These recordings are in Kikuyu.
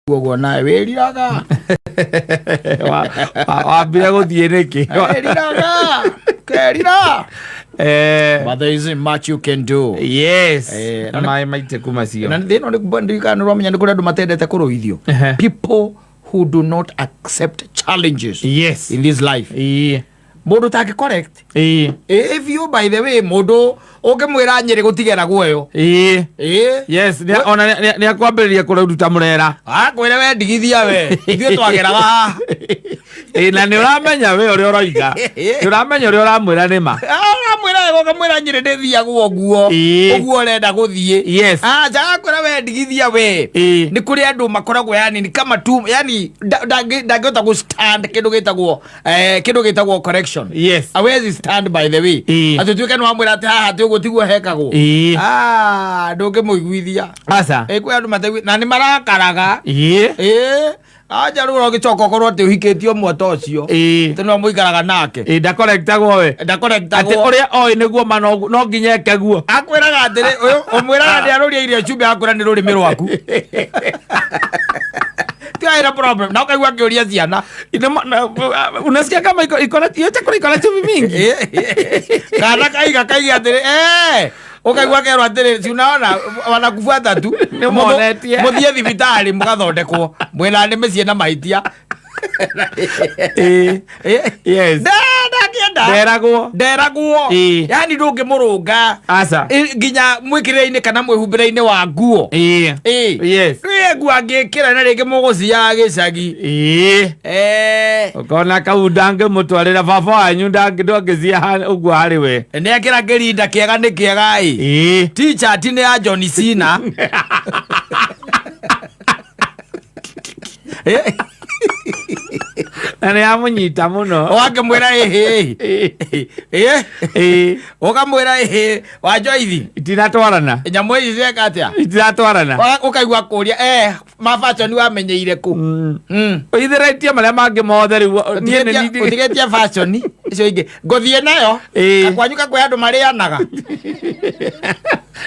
Ũguo nawe wĩriraga. Wambire gũthiĩ nĩkĩ? Wĩriraga kerira. But there isn't much you can do. Yes. Na maĩ maitĩku macio. Na thĩna nĩ ndirikana nĩ ũramenya nĩ kũrĩ andũ matendete kũrũithio. People who do not accept challenges in this life. Mũndũ ũtangĩ correct. If you, by the way, mũndũ ũngĩmwĩra Nyĩrĩ gũtigeragwo ĩyo. Yes, ona nĩ akwambĩrĩria kũruta mũrera. Akwĩre we ndigithia we ithuĩ twageraga haha. Ĩĩ, na nĩ ũramenya we ũrĩa ũroiga, nĩ ũramenya ũrĩa ũramwĩra nĩ ma. Ũramwĩra wega ũkamwĩra Nyĩrĩ ndĩthiagwo ũguo. Ũguo ũrenda gũthiĩ. Aca, akwĩra we ndigithia we. Nĩ kũrĩ andũ makoragwo yani ni kama tu yani ndangĩhota gũ stand kĩndũ gĩtagwo kĩndũ gĩtagwo correction. Awezi stand, by the way. Atĩ tuĩke nĩ wamwĩra atĩ haha ti ũguo tiguo hekagwo. Ah, ndũngĩmũiguithia. Aca. Kwĩ andũ mataigui na nĩ marakaraga. Ĩĩ, anja rĩu ũgĩcoka ũkorwo atĩ ũhikĩtie ũmwe ta ũcio. Atĩ no mũikaraga nake. Ĩĩ, ndakorektagwo we atĩ Ndakorektagwo. Ũrĩa oĩ nĩguo ma no nginya eke guo. Akwĩraga atĩrĩ, ũyũ ũmwĩraga ndĩ arũria irio cumbĩ, akwĩra nĩ rũrĩmĩ rwaku tiwaĩra problem, na ũkaigua akĩũria ciana. Unasikia kama iko na hiyo chakula iko na chumvi mingi. Kana kaiga kaiga atĩrĩ, ũkaigua kerwo atĩrĩ, si unaona wanakufuata tu. Nĩ monetie. Mũthiĩ thibitarĩ mũgathondekwo mwĩna nĩ mĩciĩ na mahĩtia. Ndakĩenda. Nderagwo. Nderagwo. Yani ndũngĩmũrũnga. Aca. Nginya mwĩkĩrĩre-inĩ kana mwĩhumbĩre-inĩ wa nguo. Rĩu nguo angĩkĩra na rĩngĩ mũgũciaga gĩcagi. Ũkona kau ndangĩmũtwarĩra baba wanyu ndangĩcia ũguo harĩ we. Nĩ ekĩra kĩrinda kĩega nĩ kĩega ĩ. T-shirt nĩ ya John Cena. Na nĩ yamũnyita mũno. Wakĩmwĩra ĩhĩ. Ũkamwĩra ĩhĩ wa Joithi. Itiratwarana. Nyamũ ici cieka atĩa? Itiratwarana. Ũkaigua kũria mafashion wamenyeire kũ? Ũithĩrĩtie marĩa mangĩ mothe rĩu niĩ nĩ Ũtigĩtie fashion icio ingĩ ngũthiĩ nayo. Kakwanyu kakwĩ andũ marĩanaga.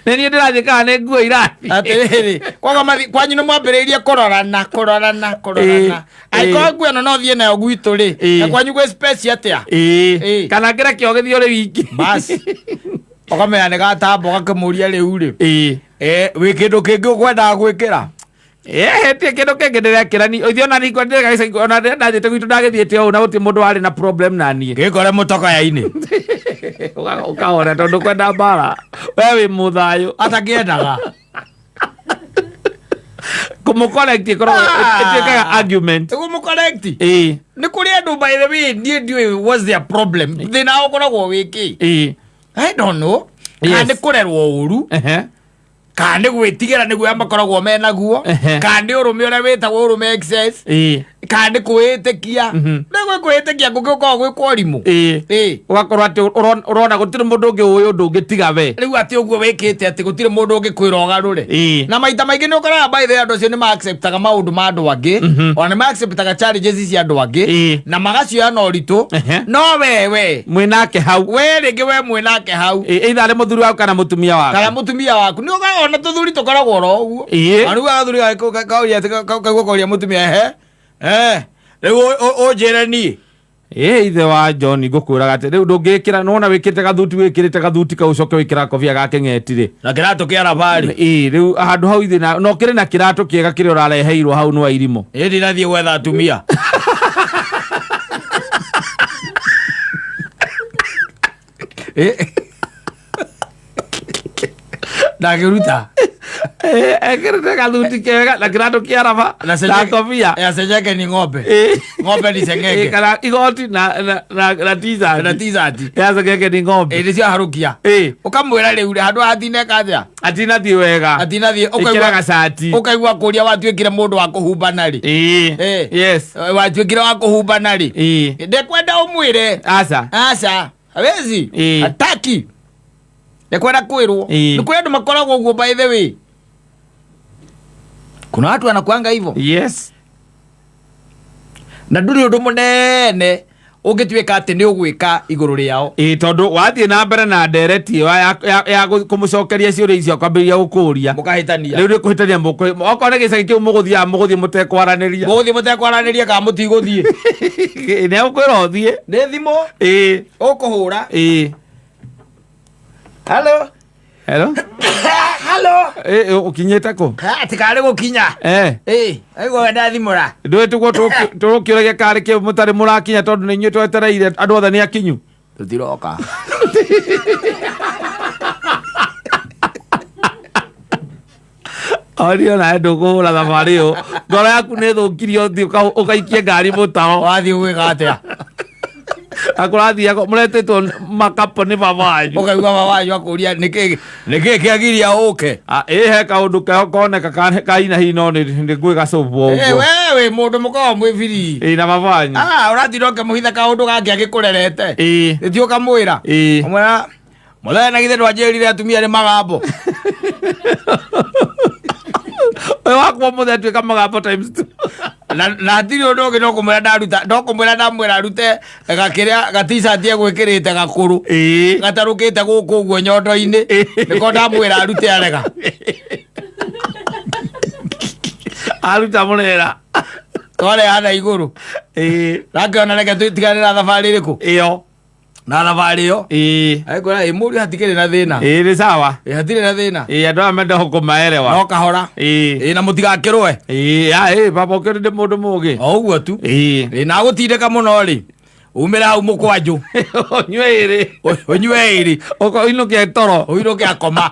Nĩ niĩ ndĩrathiĩ kana nĩ nguo irathiĩ? Atĩrĩrĩ, koguo kwanyu nĩ mwambĩrĩirie kũrorana kũrorana kũrorana. Angĩkorwo nguo ĩno no thiĩ nayo gwitũ rĩ, na kwanyu gwĩ space atĩa? Kana ngĩra kĩo gĩthiĩ ũrĩ wiki. Basi ũkamenya nĩ gatamba ũgakĩmũria rĩu rĩ, wĩ kĩndũ kĩngĩ ũkwendaga gwĩkĩra? Hetie kĩndũ kĩngĩ ndĩrekĩra ni ithuĩ ona ningĩ ndĩreka gĩcagi ona rĩrĩa ndathiĩte gwitũ ndagĩthiĩte ũũ na gũtirĩ mũndũ warĩ na problem na niĩ. Gĩkore mũtokoya-inĩ. Ũkahora tondũ kwenda mbara we wĩ mũthayũ. Atakĩendaga. Kũmũcorrect ĩkoragwo ĩtuĩkaga argument. Kũmũcorrect. Nĩ kũrĩ andũ, by the way, niĩ ndiũĩ what's their problem, thĩna ũkoragwo wĩ kĩ. I don't know kana nĩ kũrerwo ũru, kana nĩ gwĩtigĩra nĩguo makoragwo menaguo, kana nĩ ũrũme ũrĩa wĩtagwo ũrũme excess, kana nĩ kwĩĩtĩkia. Nĩ gwĩ kwĩĩtĩkia kũngĩ gũkoragwo gwĩ kwa ũrimũ. Ũgakorwo atĩ ũrona gũtirĩ mũndũ ũngĩ ũĩ ũndũ ũngĩ tiga we. Rĩu atĩ ũguo wĩkĩte atĩ gũtirĩ mũndũ ũngĩkwĩra ũgarũre. Na maita maingĩ nĩ ũkoraga, by the way, andũ acio nĩ ma-acceptaga maũndũ ma andũ angĩ, ona nĩ ma-acceptaga challenges cia andũ angĩ na magacioya na ũritũ. No wewe mwĩnake hau, we rĩngĩ we mwĩnake hau, either arĩ mũthuri waku kana mũtumia waku. Kana mũtumia waku nĩ ũkoraga ona tũthuri tũkoragwo oro ũguo. Na rĩu agathuri kauria kaigua kauria mũtumia, ehe, rĩu ũnjĩre niĩ. Ĩ ithe wa John, ngũkwĩraga atĩ rĩu ndũngĩkĩra nĩwona wĩkĩrĩte gathuti, wĩkĩrĩte gathuti kau ũcoke wĩkĩra kobia ga kĩng'eti rĩ. Na kĩratũ kĩa rabarĩ. Ĩ rĩu handũ hau ithe na no kĩrĩ na kĩratũ kĩega kĩrĩa ũrareheirwo hau nĩ wa irimũ. Ĩ ndinathiĩ gwetha atumia. Ndangĩruta. Ekĩrĩte gathuti kega na kĩratũ kĩa raba na kobia. Ya sengenge ni ng'ombe. Ng'ombe ni sengenge. Kana igoti na t-shirt. Na t-shirt. Ya sengenge ni ng'ombe. Ĩ nĩcio harũkia. Ũkamwĩra rĩu rĩ, handũ hatineka atĩa? Atinathiĩ wega. Atinathiĩ. Ĩkĩra gacati. Ũkaigua kũria watuĩkire mũndũ wa kũhumbana rĩ. Watuĩkire wa kũhumbana rĩ. Ndekwenda ũmwĩre. Aca. Aca, hawezi. Hataki, ndekwenda kwĩrwo. Nĩ kũrĩ andũ makoragwo ũguo, by the way, kuna watu wanakuanga hivyo. Na ndũrĩ ũndũ mũnene. Ũngĩtuĩka atĩ nĩ ũgwĩka igũrũ rĩao. Ĩĩ, tondũ wathiĩ na mbere na ndereti ĩyo ya kũmũcokeria ciũria icio, akwambĩrĩria gũkũria. Mũkahĩtania. Rĩu nĩ kũhĩtania okorwo nĩ gĩcagi kĩu mũgũthiaga, mũgũthiĩ mũtekwaranĩria. Mũgũthiĩ mũtekwaranĩria kana mũtigũthiĩ? Nĩ egũkwĩra ũthiĩ. Nĩ thimũ ũkũhũra. Hello. Hello. Hello. Ĩ, ũkinyĩte kũ? Tikarĩ gũkinya. Ĩ, aigua we ndathimũra. Ndũĩ tũguo tũgũkĩũragia karĩ kĩ mũtarĩ mũrakinya, tondũ nĩ inyuĩ twetereire, andũ othe nĩ akinyu. Tũtiroka. Orio nawe ndũkũhũra thabarĩ ĩyo, ngoro yaku nĩ thũkirie, ũthiĩ ũgaikie ngari mũtaro. Wathiĩ gwĩka atĩa? Akũrathiaga mũretĩtwo makapo nĩ baba wanyu. Ũkaigua baba wanyu akũria nĩkĩ kĩagiria ũke. Ah, ĩ, he kaũndũ keho koneka ka hinahi, no nĩ gwĩgacũbwo Eh, ũguo. We wĩ mũndũ mũkoragwo mwĩ biri. Ĩ, na baba wanyu. Ah, ũratinda ũkĩmũhitha kaũndũ gake agĩkũrerete. Ĩthiĩ ũkamwĩra. Ũmwĩra mũthenya na githĩ ndwanjĩrire atumia nĩ magambo. Ũyũ wakwa mũthĩ atuĩka magambo times two. Na hatirĩ ũndũ ũngĩ, no kũmwĩra ndaruta, no kũmwĩra ndamwĩra arute gakĩrĩa gaticati egwĩkĩrĩte gakũrũ gatarũkĩte gũkũ ũguo nyondo-inĩ, nĩko ndamwĩra arute, arega. Aruta mũrera. Twarehana igũrũ. Nakĩona reke tũtigane na thabarĩ ĩrĩkũ? Ĩyo. Na thabarĩ ĩyo. Agĩkwĩra ĩ mũriũ, hatikĩrĩ na thĩna. Ĩ, nĩ sawa. Ĩ, hatirĩ na thĩna. Ĩ, andũ aya menda kũmaerewa. No kahora. Ĩ, na mũtigakĩrũe. Ĩ, ya ĩ, baba ũkĩrĩ ndĩ mũndũ mũgĩ. O ũguo tu. Ĩ, na gũtindĩka mũno rĩ, umĩre hau mũkwanjũ. Ũnyue ĩrĩ. Ũnyue ĩrĩ. Ũinũke toro. Ũinũke akoma.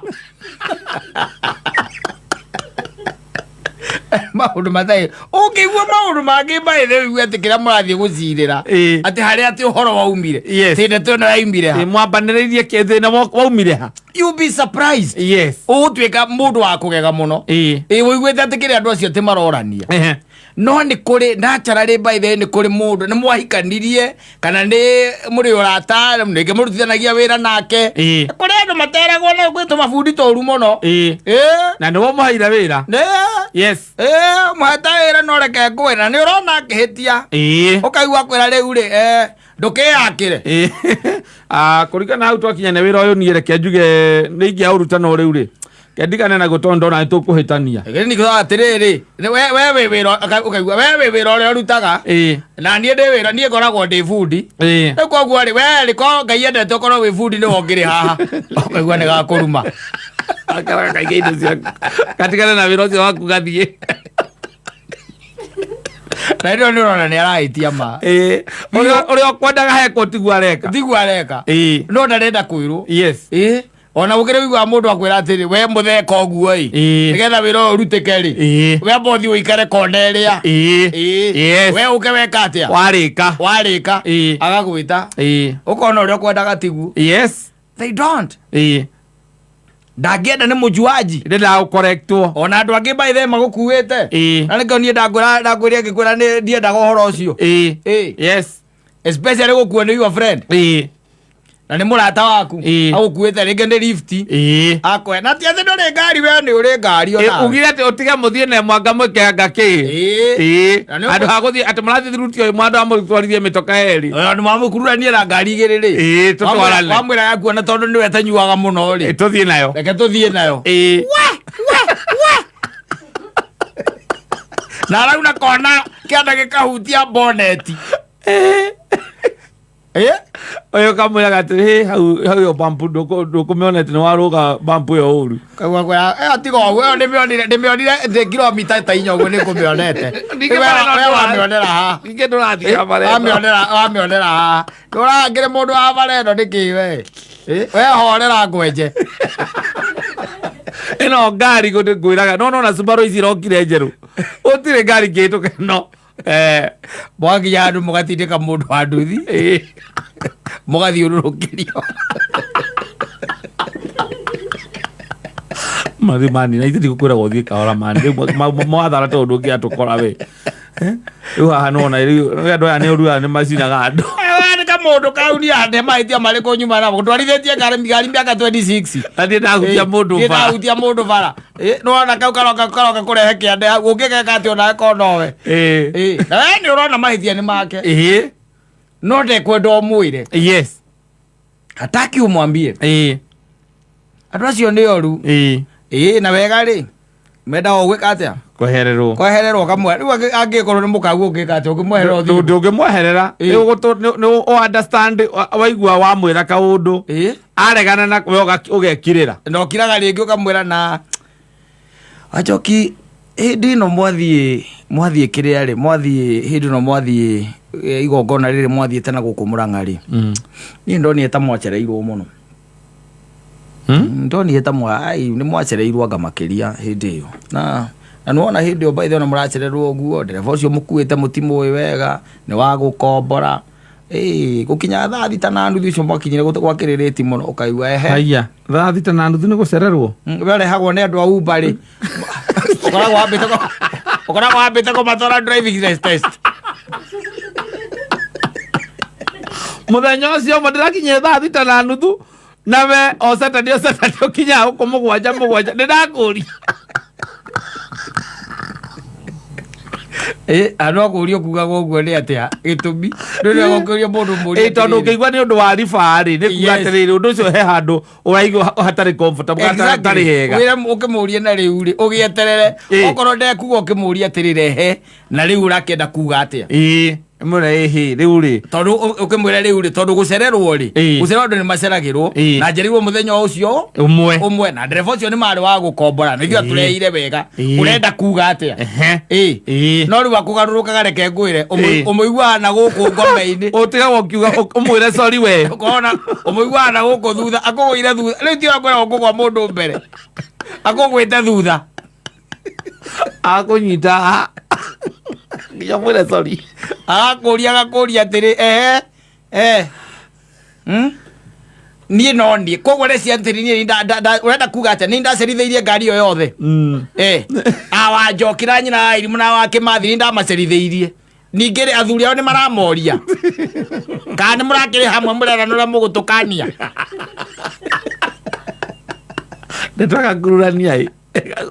Maũndũ matarĩ ũngĩigua maũndũ mangĩ mbaĩ rĩu atĩ kĩrĩa mũrathiĩ gũcirĩra atĩ harĩa atĩ ũhoro waumire, ti ndeto ĩno yaumire ha. Ĩ, mwambanĩrĩirie thĩna waumire ha? You be surprised. Ũgũtuĩka mũndũ wa kũgega mũno. Ĩ, ũiguĩte atĩ kĩrĩa andũ acio atĩ marorania. No nĩ kũrĩ naturally, by the way, nĩ kũrĩ mũndũ nĩ mwahikanirie kana nĩ mũrĩ ũrata, rĩngĩ mũrutithanagia wĩra nake. Kũrĩ andũ materagwo na gwĩ tũmabundi tũru mũno. Na nĩwe ũmũheire wĩra. Nĩ mũhete wĩra, no reke ngwĩra nĩ ũrona akĩhĩtia. Ũkaigua kwĩra rĩu rĩ, ndũkĩyakĩre. Ĩ. Ah, kũringana hau twakinya nĩ wĩra ũyũ, niĩ reke njuge nĩ ingĩaũruta, no rĩu rĩ kendigane naguo tondũ ndona nĩ tũkũhĩtania. Gĩni kuga atĩrĩrĩ, we wĩ wĩra, ũkaigua we wĩ wĩra ũrĩa ũrutaga na niĩ ndĩ wĩra, niĩ ngoragwo ndĩ bundi. Rĩu koguo rĩ, we rĩ, ko Ngai endete ũkorwo wĩ bundi nĩwe ũngĩrĩ haha, ũkaigua nĩ gakũruma. Akaraga kaige indo ciaku, gatigane na wĩra ũcio waku, gathiĩ. Na ĩno nĩ ũrona nĩ arahĩtia ma. Ĩ, ũrĩa ũkwendaga hekwo tiguo areka. Tiguo areka. No ndarenda kwĩrwo. Ĩ, ona gũkĩrĩ ũiguaga mũndũ akwĩra atĩrĩ, we mũtheka ũguo ĩ, nĩgetha wĩra ũyũ ũrutĩke rĩ, we amba ũthiĩ ũikare kona ĩrĩa. We ũke weka atĩa? Warĩka. Warĩka. Agagwĩta. Ũkona ũrĩa ũkwendaga tiguo. They don't. Ndangĩenda, nĩ mũjuaji. Ndĩndaga gũkorektwo. Ona andũ angĩ by the way magũkuĩte. Na nĩkĩo niĩ ndangwĩra ngĩkwĩra nĩ ndiendaga ũhoro ũcio. Especially gũkuo nĩ your friend na nĩ mũrata waku agũkuĩte rĩngĩ nĩ lift akwe, na ti atĩ ndũrĩ ngari, we nĩ ũrĩ ngari ona. Ugire atĩ ũtige mũthiĩ na mwanga mwĩke anga kĩ. Na nĩ Handũ ha gũthiĩ atĩ mũrathiĩ ruti ũyũ, mwandũ amũtwarithie mĩtoka erĩ. Ona nĩ mwamũkururanie na ngari igĩrĩ rĩ. Tũtwarane. Wamwĩra yakuona tondũ nĩwe tanyuaga mũno rĩ. Tũthiĩ nayo. Reke tũthiĩ nayo. Na arauna kona kĩanda gĩkahutia boneti. Ũyũ kamwĩraga atĩ, "Hĩ, hau hau ĩyo bampu ndũkũmĩonete, nĩ warũga bampu ĩyo ũru." Kaigua kwĩra ĩyo tiga ũguo, ĩyo ndĩmĩonire ndĩ kilomita ta 4 ũguo nĩ ngũmĩonete. Ningĩ We bara we no wamĩonera haha? Ningĩ ndũrathiĩ bara ĩno. Wamĩonera haha? Ndũrangĩre mũndũ wa bara ĩno nĩkĩ we? We horera ngwenje. Ĩno ngari ngwĩraga no nona Subaru ici irokire njerũ, gũtirĩ ngari ngĩhĩtũka ĩno. Mwakinya handũ mũgatindĩka mũndũ wa nduthi, mũgathiũrũrũkĩrio. Mathi mani na ithe ndigũkwĩraga ũthiĩ kahora mani, rĩu mwathara tondũ ndũngĩatũkora we. Rĩu haha nĩwona rĩu andũ aya nĩ ũru, aya nĩ macinaga andũ. Nĩ kamũndũ kau nĩ ande mahĩtia marĩkũ nyuma namo twarithĩtie ngari mĩaka 26. Na niĩ ndahutia mũndũ Niĩ bara. Ndahutia mũndũ bara. Nĩwona kau karoka kũrehe kĩande hau, ũngĩgeka atĩ onawe konowe. Na we nĩ ũrona mahĩtia nĩ make. No ndekwenda ũmwĩre. Yes. Hataki umwambie. Ĩĩ. Andũ acio nĩ oru. Ĩĩ. Ĩĩ, na wega rĩ, mendaga ũgwĩka atĩa? Kwehererwo. Kwehererwo kamwe. Rĩu angĩkorwo nĩ mũkagu ũngĩka atĩa? Ũngĩmweherera ũthiĩ? Ndũngĩmweherera. Ĩĩ. Nĩ ũ understand waigua wamwĩra kaũndũ. Ĩĩ. Aregana na we ũgekirĩra. Na ũkiraga rĩngĩ ũkamwĩra na Wanjoki, hĩndĩ ĩno mwathiĩ kĩrĩa rĩ, mwathiĩ hĩndĩ ĩno mwathiĩ igongona rĩrĩ mwathiĩte na gũkũ Mũrang'a rĩ, niĩ ndonire ta mwacereirwo mũno. Ndonire ta nĩ mwacereirwo anga makĩria hĩndĩ ĩyo. Na nĩwona hĩndĩ ĩyo by the way ona mũracererwo ũguo, ndereba ũcio mũkuĩte mũtimũĩ wega, nĩ wa gũkombora. Ĩĩ, gũkinya thaa 6:30 ũcio mwakinyire gwakĩrĩrĩti mũno, ũkaigua ehe. Haiya, thaa 6:30 nĩ gũcererwo? We ũrehagwo nĩ andũ a Uber rĩ. Ũkoragwo wambĩte kũmatwara driving test. Mũthenya ũcio ũmwe ndĩrakinyire thaa 6:30 na we o Saturday o Saturday ũkinyaga gũkũ 7:07 ndĩrakũria. No kũũrio kugaga ũguo nĩ atĩa gĩtũmi? Rĩrĩa gũkũria mũndũ mũũrie Tondũ atĩrĩrĩ. ũngĩigua nĩ ũndũ wa riba rĩ, nĩ kuga Yes. atĩrĩrĩ, ũndũ ũcio he handũ ũraigua hatarĩ comfortable, hatarĩ hega. Wĩra ũkĩmũrie na rĩu rĩ, ũgĩeterere. Okorwo ndekuga ũkĩmũrie atĩrĩrĩ, ehe, na rĩu ũrakĩenda kuga atĩa? Ĩĩ, mwĩre ĩhĩ, rĩu rĩ. Tondũ ũkĩmwĩra rĩu rĩ, tondũ gũcererwo rĩ, gũcererwo andũ nĩ maceragĩrwo, na njereirwo mũthenya ũcio Ũmwe. ũmwe, na ndereba ũcio nĩ marĩ wa gũkombora, nĩguo atũreheire wega. Ũrenda kuga atĩa? No rĩu akũgarũrũkaga, reke ngwĩre, ũmũiguaga na gũkũ ngome-inĩ. Ũtigagwo ũkiuga, ũmwĩre sorry we. Ũkona, ũmũiguaga na gũkũ thutha, akũgũire thutha. Rĩu ti ũrĩa ũkũgwa mũndũ mbere. Akũgwĩte thutha. Akũnyita. Nginya mwĩre sorry. Agakũria, agakũria atĩrĩ, ehe, eh. Niĩ no niĩ. Koguo rĩciria atĩrĩ, niĩ ũrenda kuga atĩa? Nĩ ndacerithĩirie ngari ĩyo yothe. Awa Njoki na nyina wa Irimũ na wa Kĩmathi nĩ ndamacerithĩirie. Ningĩ rĩ, athuri ao nĩ maramoria. Kana nĩ mũrakĩrĩ hamwe mũrerana ũrĩa mũgũtũkania. Nĩ twagakururania ĩ.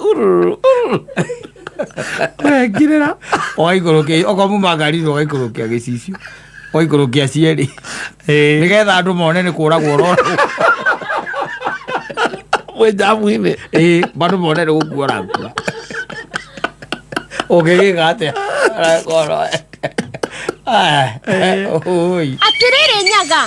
Ururu, ururu. Ũrekirĩra. Ũgaikũrũkia, okorwo muma ngari-inĩ ũgaikũrũkia gĩcicio. Ũgaikũrũkia cierĩ. Nĩgetha andũ mone nĩ kũragwo ũroragwo. Mwĩ njamu-inĩ. Andũ mone nĩ gũkua ũrakua. Ũngĩgĩka atĩa? Oi. Atĩrĩrĩ nyaga.